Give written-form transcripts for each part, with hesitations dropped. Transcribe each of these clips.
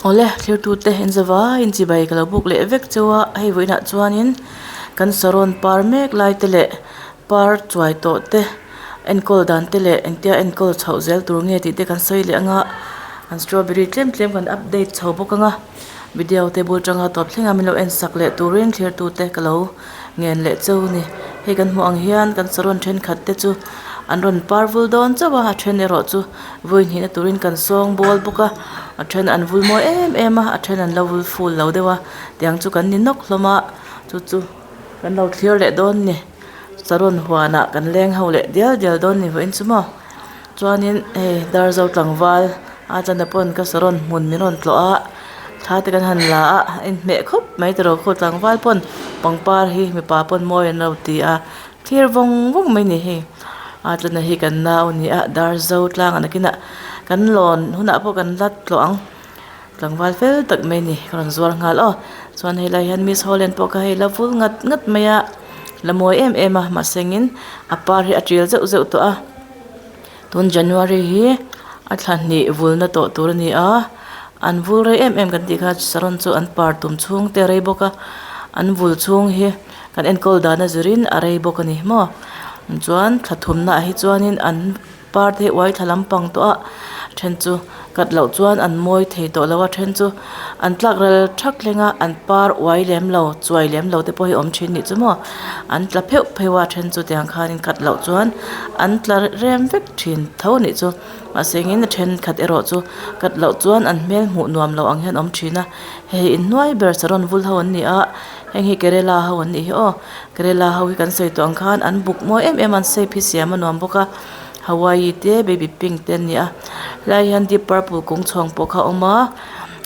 Awle thirtute in zavai in chibai ka lo buk leh vek cheu a hei vawiinah chuanin kan saron par mek lai te leh par chuai tawh te enkawl dan te leh engtia enkawl chhoh zel tur nge tih te kan sawi leh anga an strawberry tlem tlem kan update chho bawk anga video te bul tanga tawp thleng a min lo en sak leh turin thirtute ka lo ngen leh cheu a ni hei kan hmuh ang hian kan saron thenkhat te chu an rawn par vul dawn chauh a a then erawh chu. Vawi hnihna turin kan sawng bawl bawk a a then an vul mawi em em a a then an lo vul ful lo deuh a tiang chu kan ni nawk hlawm a chu chu kan lo thlir leh dawn a ni saron huanah kan leng ho leh dial dial dawn a ni vawiin chu maw chuanin hei darzo tlangval a chana pawn ka saron hmun min rawn tlawh a thla te kan han la a a inhmeh khawp mai tiraw khaw tlangval pawn pangpar hi mipa pawn mawi an lo ti a thlir vawng vawng mai a ni hei. A tuna hi kan nau a ni a Darzo tlang ah nakinah kan lawn hunah pawh kan la tlawh ang tlangval fel tak mai a ni ka rawn zuar nghal aw chuan helai hian miss holland pawh kha hei la vul ngat ngat mai a la mawi em em a mahse engin a par hi a tial zeuh zeuh tawh a tun january hi a thla hnih vulna tawh tur a ni a an vul rei em em kan tih kha saron chu an par tum chhung te a rei bawk a an vul chhung hi. Kan enkawl dan a zirin a rei bawk a ni maw chuan thla thumna ah hi chuanin an par te hi uai thla lampang tawh a then chu cut loh chuan an mawi thei tawh lo a then chu an tlak ral thak thleng a an par uai lem lo chuai lem lo te pawh hi a awm thin anih chu maw an tla pheuh pheuh a then chu tiang khanin cut loh chuan an tla rem vek thin tho anih chu mahse engin a thenkhat erawh chu cut loh chuan an hmel hmuh nuam lo ang hian a awm thin a hei inhnuai ber saron vul ho an ni a. Heng hi Kerala ho an nih hi aw Kerala ho hi kan sawi tawh ang khan an buk mawi em em a an shape hi siam a nuam bawk a Hawaii te baby pink te an ni a helai hian deep purple kung chhawng pawh kha a awm a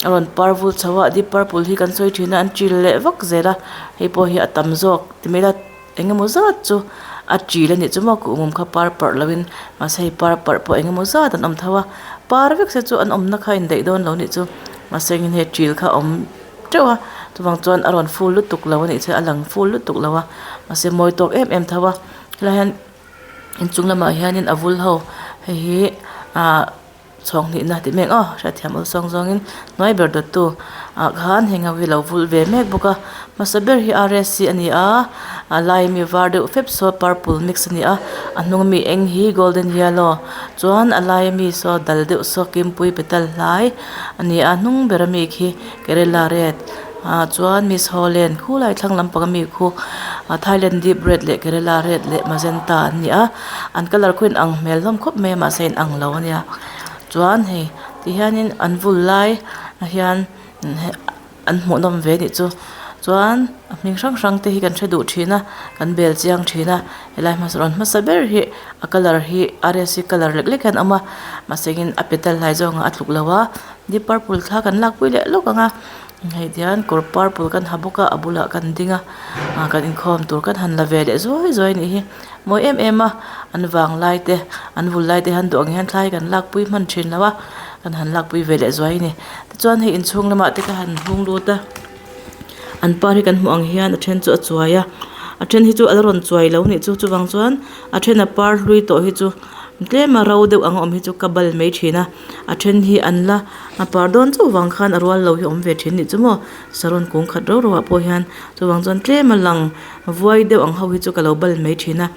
a rawn par vul chho a deep purple hi kan sawi thin a an til leh vak zel a hei pawh hi a tam zawk ti mai ila eng emaw zat chu a til a nih chu maw kuhmum kha par parh lo in mahse hei par parh pawh eng emaw zat an awm tho a par vek se chu an awmna kha a indaih dawn lo nih chu mahse engin hei til kha a awm. teuh a chuvang chuan a rawn ful lutuk lo a nih chuan a lang ful lutuk lo a mahse mawi tawk em em tho a helai hian inchung lamah hianin a vul ho hei hi ahh chhawng hnihna tih mek aw hriatthiam awlsawng zawngin hnuai ber dawttu ah khan heng ho hi lo vul ve mek bawk a hmasa ber hi r s c a ni a a lai ami var deuh fep saw purple mix a ni a a hnung ami eng hi golden yellow chuan a lai ami saw dal deuh saw kimpui petal hlai a ni a hnung ber ami khi Kerala red ah chuan miss holland khulai thlang lampang ami khu ah thailand deep red leh kerala red leh magenta an ni a an colour khu a inang hmel hlawm khawp mai a mahse a inang lo ania chuan hei ti hianin an vul lai ah hian an hmuhnawm ve anih chu chuan a hming hrang hrang te hi kan hre duh thin a kan bel chiang thin a helai hmasa rawn hmasa ber hi a colour hi arsi colour lek lek hian a awm a mahse in a petal hlai zawng ah a tluk lo a. Deep purple thla kan lakpui leh lawk ang a hei tihian kawr purple kan ha bawk a a bulah kan ding a ah kan inkhawm tur kan han la ve leh zuai zuai a nih hi mawi em em a an vang lai te an vul lai te hian duh ang hian thla hi kan lakpui hman thin lo a kan han lakpui ve leh zuai a ni tichuan hei inchhung lamah te ka han hung lut a an par hi kan hmuh ang hian a then chu a chuai a a then hi chu a la rawn chuai lo a nih chu chuvang chuan a then a par hlui tawh hi chu tlem a ro deuh ang a awm hi chu ka bal mai thin a. A then hi an la a par dawn chauh vang khan a rual lo hi a awm ve thin nih chu maw saron kung khat rau rau ah pawh hian chuvang chuan tlem a lang vuai deuh ang ho hi chu ka lo bal mai thin a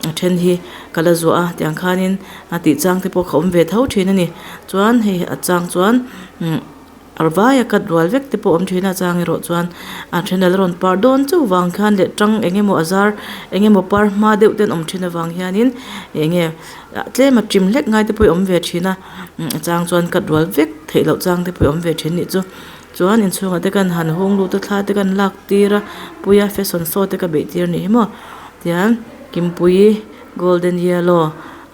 a then hi ka la zuah a tiang khanin a tih chang te pawh ka awm ve tho thin a ni chuan hei a chang chuan umm. A vaia cut rual vek te pawh awm thin a chang erawh chuan a then a la rawn par dawn chauh vang khan leh tang eng emaw a zar eng emaw par hma deuh ten awm thin avang hianin eng nge tlem a ṭim hlek ngai te pawh hi awm ve thin a a chang chuan cut rual vek theih loh chang te pawh hi awm ve thin anih chu chuan inchhungah te khan han hung lut a thla te khan lak tir a puia fashion show te ka beih tir anih hi maw tihian kimpuii golden yellow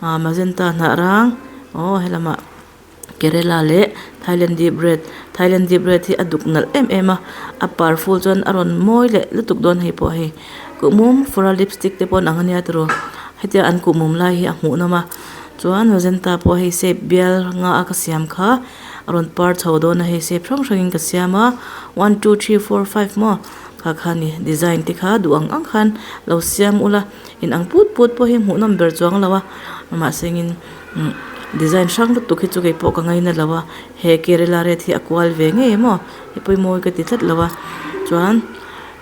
ah magenta hnah rang aw helamah. Kerala leh Thailand deep red Thailand deep red hi a duk nalh em em a a par ful chuan a rawn mawi leh lutuk dawn hei pawh hei kuhmum fura lipstick te pawh an ang ania tiraw hetia an kuhmum lai hi a hmuhnawm a chuan magenta pawh hei shape bial nga a ka siam kha a rawn par chho dawn a hei shape hrang hrangin ka siam a one two three four five maw kha kha a ni design te kha duh ang ang khan lo siam ula inang put put pawh hi hmuhnawm ber chuang lo a mahse engin. Design hrang lutuk hi chu kei pawh ka ngaina lo a he kerela red hi a kual ve ngei maw hei pawh hi mawi ka ti tlat lo a chuan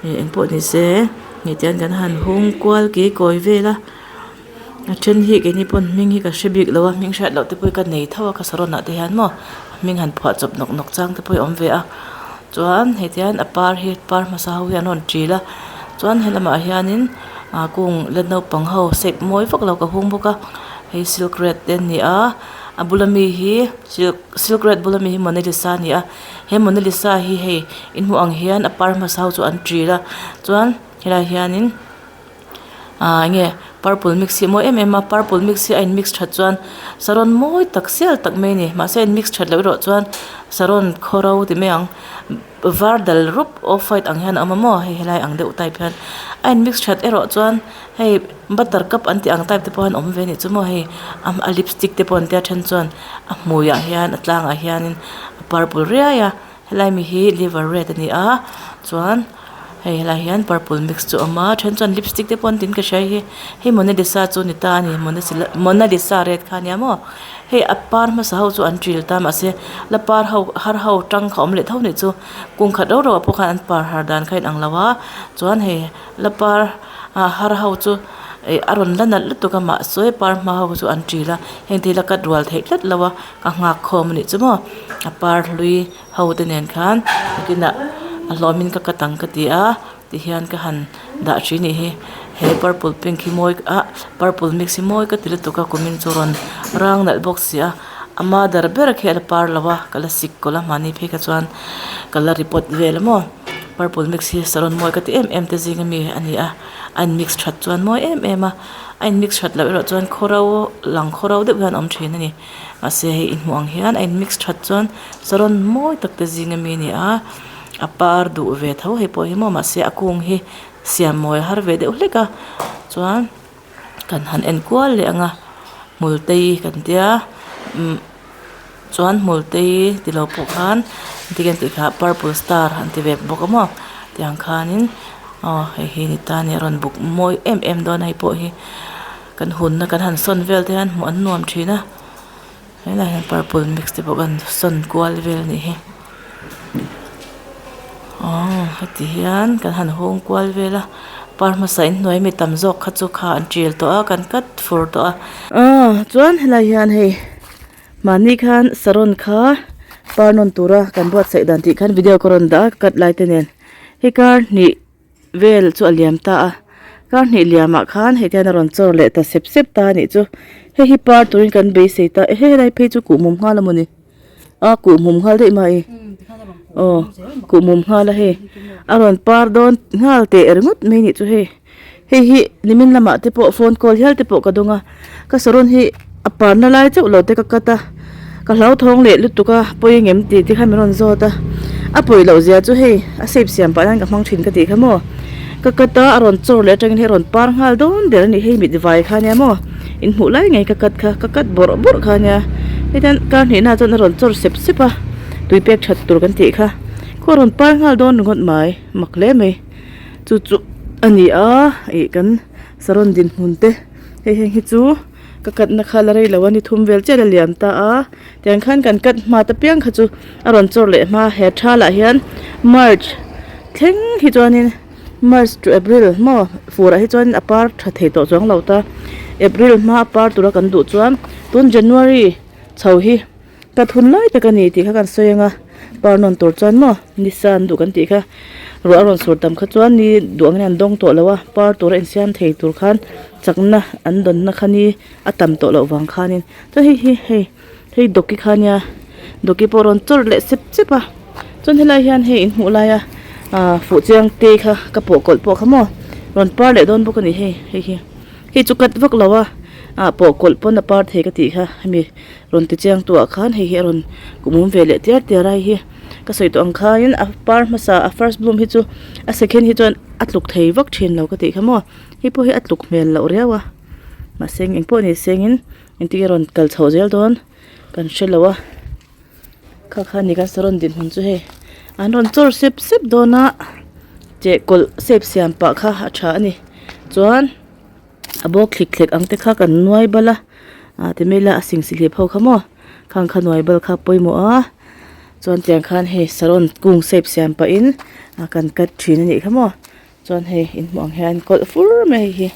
ih engpawh ni se hei tiang kan han hung kual ki kawi vel a a then hi keini pawn hming hi ka hre bik lo a hming hriat loh te pawh hi ka nei tho a ka saron ah te hian maw hming han phuah chawp nawk nawk chang te pawh hi a awm ve a chuan hei tihian a par hi par hmasa ho hi an rawn ṭil a chuan helamah hianin ah kung la naupang ho shape mawi vak lo ka hung bawk a hei silk red te an ni a a bula mi hi silk silk red bula mi hi monalisa a ni a he monalisa hi hei in hmuh ang hian a par hmasa ho chu an ṭil a chuan helaiah hianin. Ahh enge purple mix hi a mawi em em a purple mix hi a in mix that chuan saron mawi tak sial tak mai a ni mahse a in mix that loh erawh chuan saron khawro ti mai ang var dal rup off white ang hian a awm a maw hei helai ang deuh type hian a in mix that erawh chuan hei buttercup an tih ang type te pawh hian awm ve a nih chu maw hei a lipstick te pawh an tia then chuan a hmuiah hian a tlangah hianin a purple riai a. Helai mi hi liver red a ni a chuan hei helai hian purple mix chu a awm a then chuan lipstick te pawh an tin ka hria hei hi hei monalisa chu a ni ta a ni monalisa red kha a nia maw hei a par hmasa ho chu an ṭil ta mahse la par ho har ho tang kha a awm leh tho anih chu kum khat rau rau ah pawh khan an par har dan kha a inang lo a chuan hei la par ah har ho chu ih a rawn la nalh lutuk a mahse par hma ho chu an ṭil a heng te hi la cut rual theih tlat lo a. Ka nghak khawm a nih chu maw a par hlui ho te nen khan nakinah a hlawmin ka cut ang ka ti a tihian ka han dah thin anih hi he purple pink hi mawi ah purple mix hi mawi ka ti lutuk a kumin chu rawn rang nalh bawk si a a mother ber khi a la par lo a ka la sik kawlh a mahni phei kha chuan ka la report vel a maw purple mix hi saron mawi ka ti em em te zing ami a ni a a in mix that chuan mawi em em a a in mix that loh erawh chuan khawro lang khawro deuh hian a awm thin a ni. Mahse hei i hmuh ang hian a in mix that chuan saron mawi tak te zing ami a ni a a par duh ve tho hei pawh hi maw mahse a kung hi siam mawi a har ve deuh hlek a chuan kan han en kual leh ang a hmul tei kan tia umm chuan hmul tei ti lo pawh khan tikhian tih kha purple star an ti ve bawk a maw tiang khanin aw hei hi ni ta a ni a rawn buk mawi em em dawn a hei pawh hi. Kan hunna kan han sawn vel te hian hmuh an nuam thin a helaiah hian purple mix te pawh kan sawn kual vel a nih hi aww heti hian kan han hung kual vel a par hmasa inhnuai mi tam zawk kha chu kha an tial tawh a kan cut fur tawh a. Aw chuan helai hian hei mahni khan saron kha par nawn tura kan buatsaih dan tih khan video ka rawn dah a ka cut lai te nen hei kar hnih. Vel chu a liam ta a, kar hnih liamah khan hei hian a rawn chawr leh ta sep sep ta a nih chu. Hei hi par turin kan beisei ta e helai phei chu kuhmum nghal a mawni a kuhmum nghal daih mai aw kuhmum nghal a hei a rawn par dawn nghal teh ringawt mai nih chu hei hei hi nimin lamah te pawh phone call hial te pawh ka dawng a ka saron hi a parna lai chauh lo te ka cut a ka hlauthawng leh lutuk a pawi engem tih te kha min rawn zawt a a pawi loh zia chu hei a shape siam pah hian ka hmang thin ka tih kha maw ka cut a a rawn chawr leh atangin hei a rawn par nghal dawn der a ni hei mit vai kha ania maw in hmuh lai ngei ka cut kha ka cut bawrh bawrh kha ania hetiang kar hnihna chuan a rawn chawr sep sep a tui pek that tur kan tih kha khaw a rawn par nghal dawn ringawt mai mak hle mai chu chu a ni a ih kan saron dinhmun te. Hei heng hi chu ka cut na kha la rei lo a ni thum vel chiah a liam ta a tiang khan kan cut hma ta piang kha chu a rawn chawr leh hma he thal ah hian march thleng hi chuanin march to april maw fur ah hi chuan a par tha thei tawh chuang lo ta april hma a par tura kan duh chuan tun january chho hi Ka thun lai tak a ni tih kha kan sawi ang a, par nawn tur chuan maw ni sa an duh kan tih kha ruah a rawn sur tam kha chuan ni duh angin an dawng tawh lo a, par tura insiam thei tur khan chakna an dawnna kha ni a tam tawh loh vang khanin chuan hei hi hei hei dawki kha nia dawki pawh a rawn chawr leh sep sep a chuan helai hian hei in hmuh laia ah fuh chiang te kha ka pawh kawlh pawh kha maw rawn par leh dawn bawk a ni hei hei hi hei chu cut vak lo a ah pawh kawlh pawn a par thei ka tih kha hemi. Rawn ti chiang tu ah khan hei hi a rawn kuhmum ve leh tiar tiar a hei hi ka sawi tawh ang khain a par hmasa a first bloom hi chu a second hi chuan a tluk thei vak thin lo ka tih kha maw hei pawh hi a tluk hmel loh riau a mahse eng pawh ni sengin engtin nge rawn kal chhoh zel dawn kan hre lo a kha kha ni kan saron dinhmun chu hei an rawn chawr sep sep dawn a cheh kawlh shape siam pah kha a tha a ni chuan. A bawk thlik thlek ang te kha kan nuai bal a. Ah ti mai ila a singsihlip ho kha maw khang kha nuai bal kha pawimawh a chuan tiang khan hei saron kung shape siam pahin ah kan cut thin a nih kha maw chuan hei inhmuh ang hian kawlh fur mai hei hi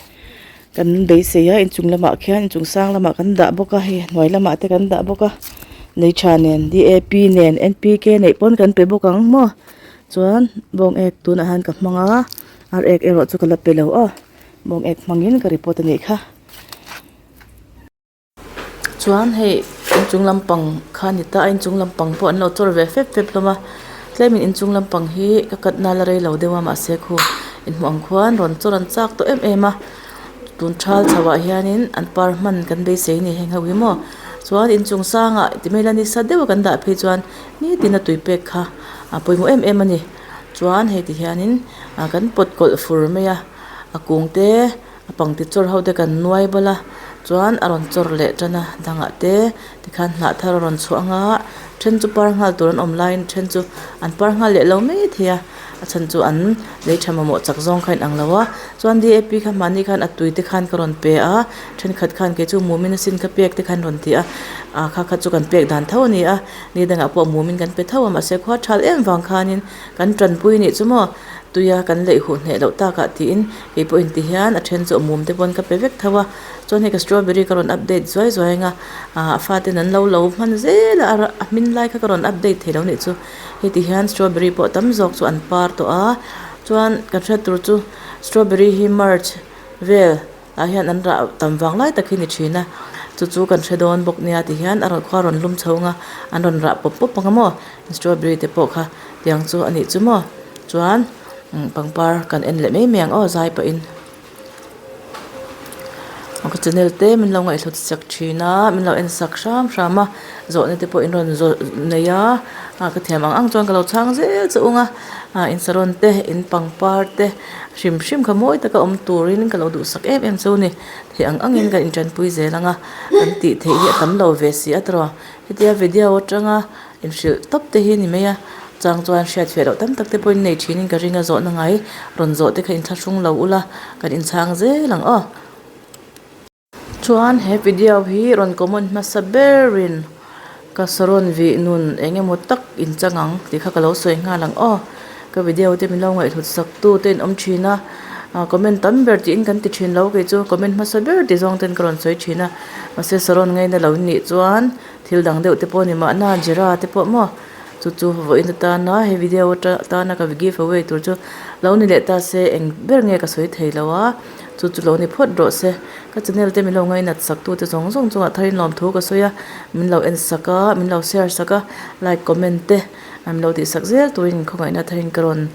kan beisei a inchung lamah khian inchung sang lamah kan dah bawk a hei hnuai lamah te kan dah bawk a lei tha nen D A P nen N P K neih pawn kan pe bawk ang maw chuan bawng ek tunah hian ka hmang a ar ek erawh chu ka la pe lo aw bawng ek hmangin ka report a nih kha. Chuan hei inchung lampang kha a ni ta a inchung lampang pawh an lo chawr ve fep fep hlawm a tlemin inchung lampang hi ka cut na la rei lo deuh a mahse khu inhmuh ang khuan rawn chawr an chak tawh em em a tun thal chho ah hianin an par hman kan beisei a ni heng ho hi maw chuan inchung sangah ti mai ila nisa deuh a kan dah phei chuan nitin a tui pek kha a pawimawh em em a ni chuan hei ti hianin ah kan pawt kawlh fur mai a a kung te. A pangti chawr ho te kan nuai bawlh a chuan a rawn chawr leh tan a dangah te tikhan hnah thar a rawn chhuah ang a then chu par nghal tur an awm laiin then chu an par nghal leh lo mai thei a a chhan chu an lei tha mamawh chak zawng kha a inang lo a chuan D A P kha mahni khan a tui te khan ka rawn pe a thenkhat khan kei chu mumin a sin ka pek te khan rawn ti a ah kha kha chu kan pek dan tho a ni a ni dangah pawh mumin kan pe tho a mahse khua thal em vang khanin kan tanpui nih chu maw. Tuia kan leih huh hneh loh takah tiin kei pawhin ti hian a then chu a mum te pawn ka pe vek tho a chuan hei ka strawberry ka rawn update zuai zuai ang a ah a faten an lo lo hman zel a a hmin lai kha ka rawn update thei lo nih chu hei ti hian strawberry pawh tam zawk chu an par tawh a chuan kan hriat tur chu strawberry hi march vel ah hian an rah tam vang lai tak hi ni thin a chu chu kan hre dawn bawk nia ti hian a rawn khua rawn lum chho ang a an rawn rah pawp pawp ang a maw strawberry te pawh kha tiang chu a nih chu maw chuan pangpar kan en leh mai mai ang aw zai pawhin ka channel te min lo ngaihhlut sak thin a min lo en sak hram hram a zawhna te pawh in rawn zawh nei a ah ka thiam ang ang chuan ka lo chhang zel che ung a ah in saron te in pangpar te. Hrim hrim kha mawi taka awm turin ka lo duhsak em em chu a ni. Theih ang angin kan intanpui zel ang a, kan tih theih hi a tam lo ve si a tawrh. Hetia video atanga inhrilh tawp te hi a ni mai a, chang chuan hriat fiah loh tam tak te pawhin nei thinin ka ring a, zawhna ngai rawn zawh te kha inthlahrung lo ula kan inchhang zel ang aw. Chuan he video hi rawn comment hmasa berin ka saron vih nun eng emaw tak in chang ang tih kha ka lo sawi nghal ang aw. Ka video te min lo ngaihhlut sak tu te in awm thin a, ah comment tam ber tiin kan ti thin lo kei chu comment hmasa ber ti zawng ten ka rawn sawi thin a. Mahse saron ngaina lo in nih chuan thil dang deuh te pawh a ni mahna Jira te pawh maw chu chu vawiin atana he video atana ka give away tur chu lo ni leh ta se eng ber nge ka sawi thei lo a. Chu chu lo ni phawt rawh se. Ka channel te min lo ngainat sak tu te zawng zawng chungah tharin lawmthu ka sawi a, min lo en sak a, min lo share sak a, like comment te min lo tih sak zel turin khawngaihna tharin ka rawn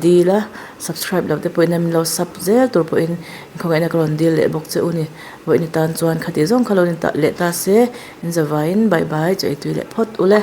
dil a, subscribe lo te pawhin min lo sub zel tur pawhin khawngaihna ka rawn dil leh bawk che u ni. Vawiin atan chuan khati zawng kha lo ni leh ta se, in zavaiin bye bye chaw ei tui leh phawt ule.